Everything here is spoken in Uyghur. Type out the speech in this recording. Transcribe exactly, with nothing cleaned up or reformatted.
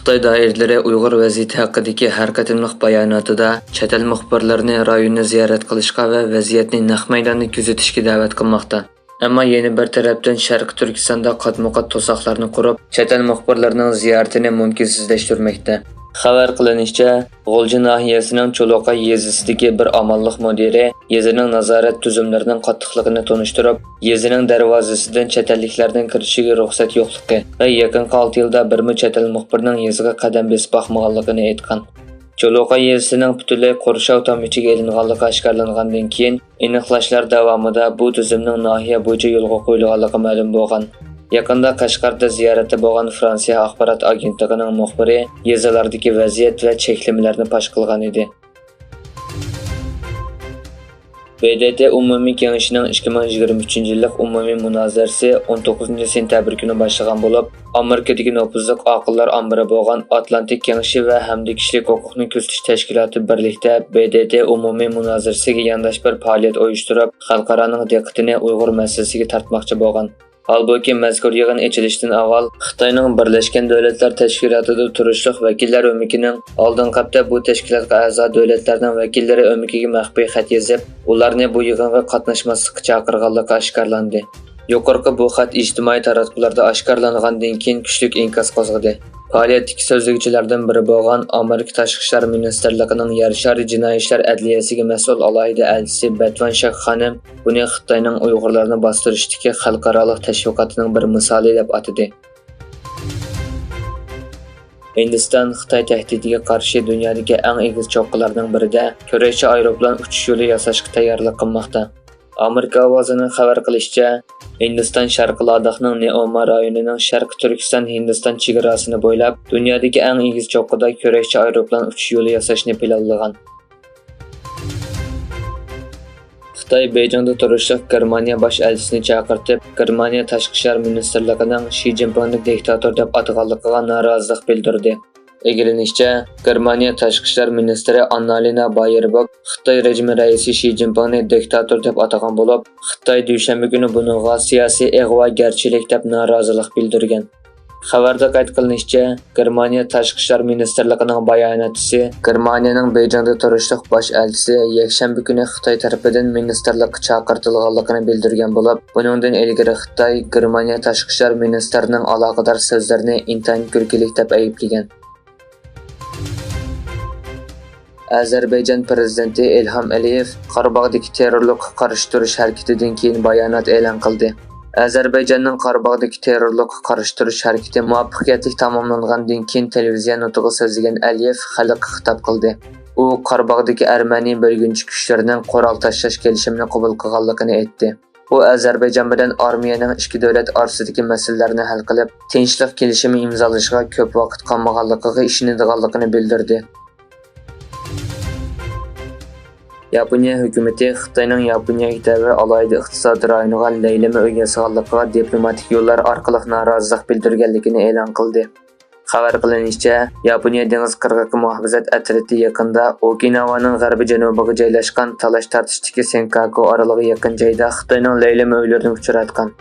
خىتاي دائىرىلىرى ئۇيغۇر ۋەزىيىتى ھەققىدىكى ھەر قېتىملىق باياناتىدا چەت ئەل مۇخبىرلىرىنى رايوننى زىيارەت قىلىشقا ۋە ۋەزىيەتنى نەق مەيداندا كۆزىتىشكە دەۋەت قىلماقتا. ئەمما يەنە بىر تەرەپتىن شەرقىي تۈركىستاندا قاتمۇقات توساقلارنى قۇرۇپ، چەت ئەل مۇخبىرلىرىنىڭ زىيارىتىنى مۇمكىنسىزلەشتۈرمەكتە. خەۋەر قىلىنىشىچە، غۇلجا ناھىيەسىنىڭ چولۇقاي يېزىسىدىكى بىر ئامانلىق مۇدىرى يېزىنىڭ نازارەت تۈزۈملىرىنىڭ قاتتىقلىقىنى تونۇشتۇرۇپ، يېزىنىڭ دەرۋازىسىدىن چەت ئەللىكلەرنىڭ كىرىشىگە رۇخسەت يوقلۇقى ۋە يېقىنقى ئالتە يىلدا بىرمۇ چەت ئەل مۇخبىرىنىڭ يېزىغا قەدەم بېسىپ باقمىغانلىقىنى ئېيتقان. چولۇقاي يېزىسىنىڭ پۈتۈنلەي قورشاۋ تام ئىچىگە ئېلىنغانلىقى ئاشكارىلانغاندىن كېيىن، ئېنىقلاشلار داۋامىدا بۇ تۈزۈمنىڭ ناھىيە بويىچە يولغا قويۇلغانلىقى مەلۇم بولغان. يېقىندا قەشقەردە زىيارەتتە بولغان فرانسىيە ئاخبارات ئاگېنتلىقىنىڭ مۇخبىرى يېزىلاردىكى ۋەزىيەت ۋە چەكلىمىلەرنى پاش قىلغان ئىدى. ب د ت ئومۇمىي كېڭىشىنىڭ ئىككى مىڭ يىگىرمە ئۈچىنچى يىللىق ئومۇمىي مۇنازىرىسى ئون توققۇزىنچى سېنتەبىر كۈنى باشلىغان بولۇپ، ئامېرىكىدىكى نوپۇزلۇق ئاقىللار ئامبىرى بولغان ئاتلانتىك كېڭىشى ۋە ھەمدە كىشىلىك ھوقۇقنى كۆزىتىش تەشكىلاتى بىرلىكتە ب د ت ئومۇمىي مۇنازىرىسىگە يانداش بىر پائالىيەت ئۇيۇشتۇرۇپ، خەلقئارانىڭ دىققىتىنى ئۇيغۇر مەسىلىسىگە تارتماقچى بولغان. ھالبۇكى، مەزكۇر يىغىن ئېچىلىشتىن ئاۋۋال خىتاينىڭ بىرلەشكەن دۆلەتلەر تەشكىلاتىدا تۇرۇشلۇق ۋەكىللەر ئۆمىكىنىڭ ئالدىنقى ھەپتە بۇ تەشكىلاتقا ئەزا دۆلەتلەرنىڭ ۋەكىللىرى ئۆمىكىگە مەخپىي خەت يېزىپ، ئۇلارنى بۇ يىغىنغا قاتناشماسلىققا چاقىرغانلىقى ئاشكارىلاندى. يۇقىرىقى بۇ خەت ئىجتىمائىي تاراتقۇلاردا ئاشكارىلانغاندىن كېيىن كۈچلۈك ئىنكاس قوزغىدى. پائالىيەتتىكى سۆزلىگۈچىلەردىن بىرى بولغان ئامېرىكا تاشقى ئىشلار مىنىستىرلىقىنىڭ يەر شارى جىنايى ئىشلار ئەدلىيەسىگە مەسئۇل ئالاھىدە ئەلچىسى بەتۋان شاك خانىم بۇنى خىتاينىڭ ئۇيغۇرلارنى باستۇرۇشتىكى خەلقئارالىق تەشۋىقاتىنىڭ بىر مىسالى دەپ ئاتىدى. ھىندىستان خىتاي تەھدىتىگە قارشى دۇنيادىكى ئەڭ ئېگىز چوققىلارنىڭ بىرىدە كۈرەشچى ئايروپىلان ئۇچۇش يولى ياساشقا تەييارلىق قىلماقتا. ئامېرىكا ئاۋازىنىڭ خەۋەر قىلىشىچە، ھىندىستان شەرقىي لاداخنىڭ نېئوما رايونىنىڭ شەرقىي تۈركىستان ھىندىستان چېگراسىنى بويلاپ، دۇنيادىكى ئەڭ ئېگىز چوققىدا كۈرەشچى ئايروپىلان ئۇچۇش يولى ياساشنى پىلانلىغان. خىتاي بېيجىڭدا تۇرۇشلۇق گېرمانىيە باش ئەلچىسىنى چاقىرتىپ، گېرمانىيە تاشقى ئىشلار مىنىستىرلىقىنىڭ شى جىنپىڭنى دىكتاتور دەپ ئاتىغانلىقىغا نارازىلىق بىلدۈردى. ئىگىلىنىشىچە، گېرمانىيە تاشقى ئىشلار مىنىستىرى ئاننالېنا بايېربوك خىتاي رېجىمى رەئىسى شى جىنپىڭنى دىكتاتور دەپ ئاتىغان بولۇپ، خىتاي دۈشەنبە كۈنى بۇنىڭغا سىياسىي ئىغۋاگەرچىلىك دەپ نارازىلىق بىلدۈرگەن. خەۋەردە قەيت قىلىنىشىچە، گېرمانىيە تاشقى ئىشلار مىنىستىرلىقىنىڭ باياناتچىسى گېرمانىيەنىڭ بېيجىڭدا تۇرۇشلۇق باش ئەلچىسى يەكشەنبە كۈنى خىتاي تەرىپىدىن مىنىستىرلىققا چاقىرتىلغانلىقىنى بىلدۈرگەن بولۇپ، بۇنىڭدىن ئىلگىرى خىتاي گېرمانىيە تاشقى ئىشلار مىنىستىرىنىڭ ئالاقىدار سۆزلىرىنى ئىنتايىن كۈلكىلىك دەپ ئەيىبلىگەن. ئەزەربەيجان پىرېزىدېنتى ئىلھام ئەلىيېۋ قاراباغدىكى تېررورلۇققا قارشى تۇرۇش ھەرىكىتىدىن كېيىن بايانات ئېلان قىلدى. ئەزەربەيجاننىڭ قاراباغدىكى تېررورلۇققا قارشى تۇرۇش ھەرىكىتى مۇۋەپپەقىيەتلىك تاماملانغاندىن كېيىن تېلېۋىزىيە نۇتقىدا سۆزلىگەن ئەلىيېۋ خەلققە خىتاب قىلدى. ئۇ قاراباغدىكى ئەرمەنىي بۆلگۈنچى كۈچلىرىنىڭ قورال تاشلاش كېلىشىمىنى قوبۇل قىلغانلىقىنى ئېيتتى. ئۇ ئەزەربەيجان بىلەن ئارمىيەنىڭ ئىككى دۆلەت ئارىسىدىكى مەسىلىلەرنى ھەل قىلىپ، تىنچلىق كېلىشىمى ئىمزالىشىغا كۆپ ۋاقىت قالمىغانلىقىغا ئىشىنىدىغانلىقىنى بىلدۈردى. ياپونىيە ھۆكۈمىتى خىتاينىڭ ياپونىيەگە تەۋە ئالاھىدە ئىقتىسادىي رايونغا لەيلىمە ئۆي ياسىغانلىقىغا دىپلوماتىك يوللار ئارقىلىق نارازىلىق بىلدۈرگەنلىكىنى ئېلان قىلدى. خەۋەر قىلىنىشىچە، ياپونىيە دېڭىز قىرغىقى مۇھاپىزەت ئەترىتى يېقىندا ئوكىناۋانىڭ غەربىي جەنۇبىغا جايلاشقان تالاش تارتىشتىكى سېنكاكۇ ئارىلىغا يېقىن جايدا خىتاينىڭ لەيلىمە ئۆيلىرىنى ئۇچراتقان.